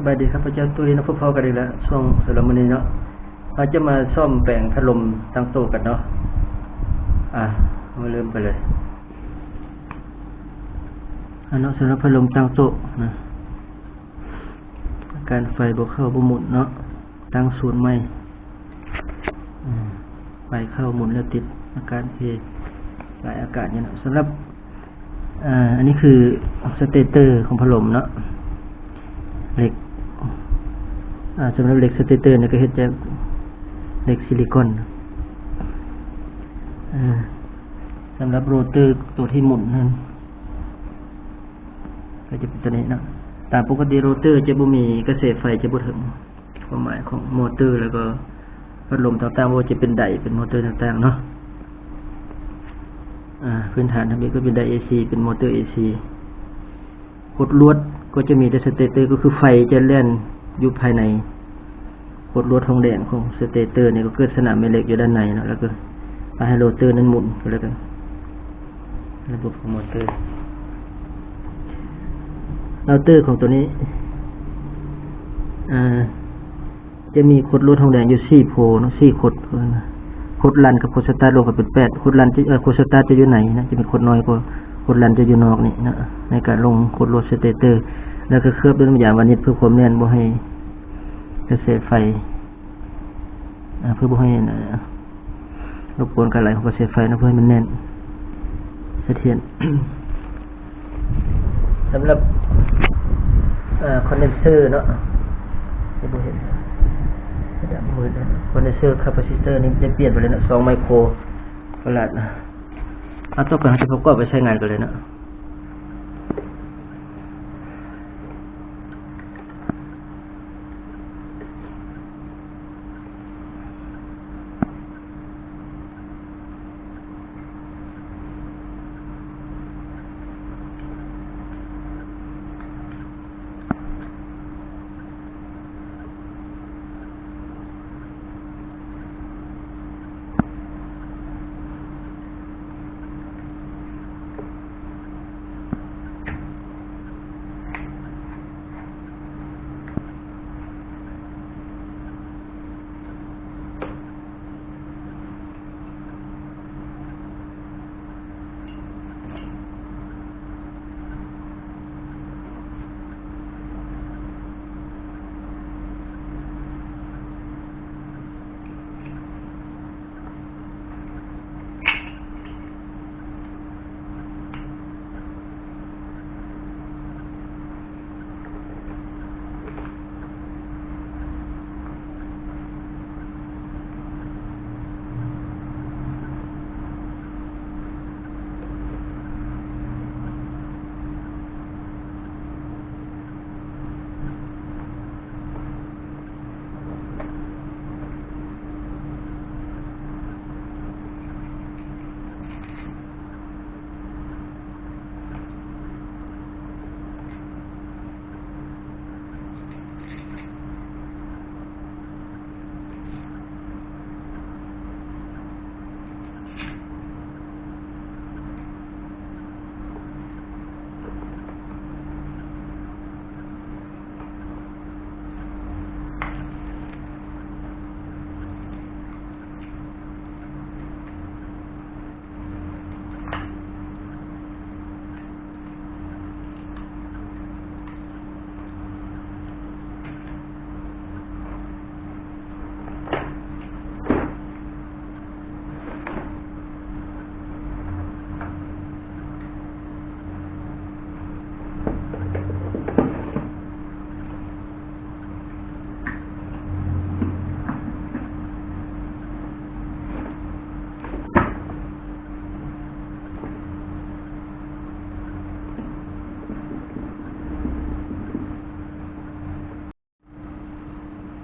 ບາຍດີ ຂ້າພະເຈົ້າຕຸ້ຍເນາະ ພົບພໍ້ກັນອີກແລ້ວ ຊ່ວງສຳລັບມື້ນີ້ເນາະ ເຮົາຈະມາສ້ອມແປງພັດລົມຕັ້ງໂຕະກັນເນາະ. ອ່າ ມາເລີ່ມກັນເລີຍ. ອັນເນາະ ສຳລັບພັດລົມຕັ້ງໂຕະນະ ອາການໄຟບໍ່ເຂົ້າບໍ່ໝູນເນາະ ຕັ້ງສູນໃໝ່. ອືມ ໄຟເຂົ້າໝູນແລ້ວຕິດ ອາການເພ ຫຼາຍອາການຢູ່ເນາະ. ສຳລັບ ອາ ອັນນີ້ຄືສະເຕເຕີຂອງພັດລົມເນາະ ເຫຼັກ ອາ ສຳລັບເຫຼັກສະເຕເຕີນີ້ກໍເຮັດຈາກເຫຼັກຊິລິຄອນ. ອາ ສຳລັບໂຣເຕີໂຕທີ່ໝູນນັ້ນ ກໍຈະເປັນໂຕນີ້ເນາະ. ຕາມປົກກະຕິໂຣເຕີຈະບໍ່ມີກະແສໄຟ ຈະບໍ່ເຖິງ ຄວາມໝາຍຂອງມໍເຕີ ແລ້ວກໍພັດລົມຕ່າງໆ ບໍ່ວ່າຈະເປັນໄດ ເປັນມໍເຕີຕ່າງໆເນາະ. ອາ ພື້ນຖານທຳອິດກໍເປັນໄດເອຊີ ເປັນມໍເຕີເອຊີ. ກົດລວດກໍຈະມີແຕ່ສະເຕເຕີ ກໍຄືໄຟຈະແລ່ນຢູ່ພາຍໃນ ກົດລວດທອງແດງຂອງສະເຕເຕີນີ້ ກໍເກີດສະໜາມແມ່ເຫຼັກຢູ່ດ້ານໃນເນາະ ແລ້ວກໍພາໃຫ້ໂຣເຕີນັ້ນໝູນ ກໍແລ້ວກັນ ລະບົບຂອງມໍເຕີ. ເຮົາເຕີຂອງໂຕນີ້ ອາ ຈະມີຂົດລວດທອງແດງຢູ່ສີ່ໂພເນາະ ສີ່ຂົດ ຂົດລັນກັບຂົດສະຕາດລວມກັນເປັນແປດ. ຂົດລັນຈະ ເອີ ຂົດສະຕາດຈະຢູ່ໃນນະ ຈະເປັນຂົດນ້ອຍກວ່າ ຂົດລັນຈະຢູ່ນອກນີ້ນະ ໃນການລົງຂົດລວດສະເຕເຕີ ແລ້ວກໍເຄືອບດ້ວຍນ້ຳຢາວານິດເພື່ອຄວາມແໜ້ນ ບໍ່ໃຫ້ກະແສໄຟ ອາ ເພື່ອບໍ່ໃຫ້ ອາ ລົບກວນການໄຫຼຂອງກະແສໄຟເນາະ ເພື່ອໃຫ້ມັນແໜ້ນສະຖຽນ. ສຳລັບ ອາ ຄອນເດນເຊີເນາະ ບໍ່ເຫັນ ບໍ່ເຫັນ ຄອນເດນເຊີຄາປາຊິເຕີນີ້ໄດ້ປ່ຽນໄປແລ້ວເນາະ ສອງໄມໂຄຣຟາຣາດ. ເອົາ ຕໍ່ໄປເຮົາຈະປະກອບໄປໃຊ້ງານກັນເລີຍເນາະ.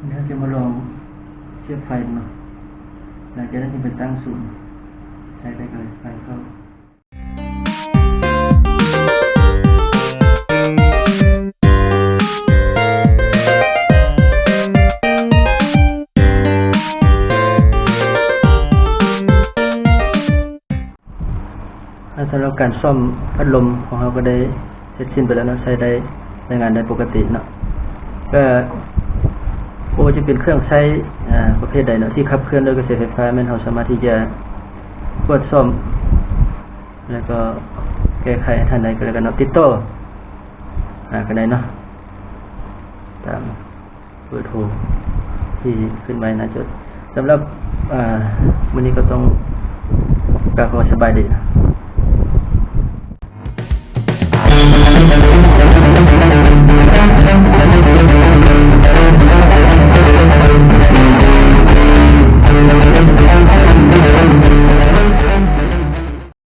ດຽວເຮົາຈະມາລອງສຽບໄຟເນາະ ຫຼັງຈາກນັ້ນຈຶ່ງໄປຕັ້ງສູນ ໃຊ້ໄດ້ເລີຍ ໄຟເຂົ້າ. ສຳລັບການສ້ອມພັດລົມຂອງເຮົາກໍໄດ້ເສັດສິ້ນໄປແລ້ວເນາະ ໃຊ້ໄດ້ ໃຊ້ງານໄດ້ປົກກະຕິເນາະ. ກໍບໍ່ວ່າຈະເປັນເຄື່ອງໃຊ້ ອາ ປະເພດໃດເນາະ ທີ່ຂັບເຄື່ອນດ້ວຍກະແສໄຟຟ້າ ແມ່ນເຮົາສາມາດທີ່ຈະກວດສອບ ແລ້ວກໍແກ້ໄຂໃຫ້ທ່ານໃດກໍແລ້ວກັນເນາະ ຕິດຕໍ່ຫາກໍໄດ້ເນາະ ຕາມເບີໂທທີ່ຂຶ້ນໄວ້ໜ້າຈົອ. ສຳລັບ ອາ ມື້ນີ້ກໍຕ້ອງກາບຄຳວ່າສະບາຍດີ.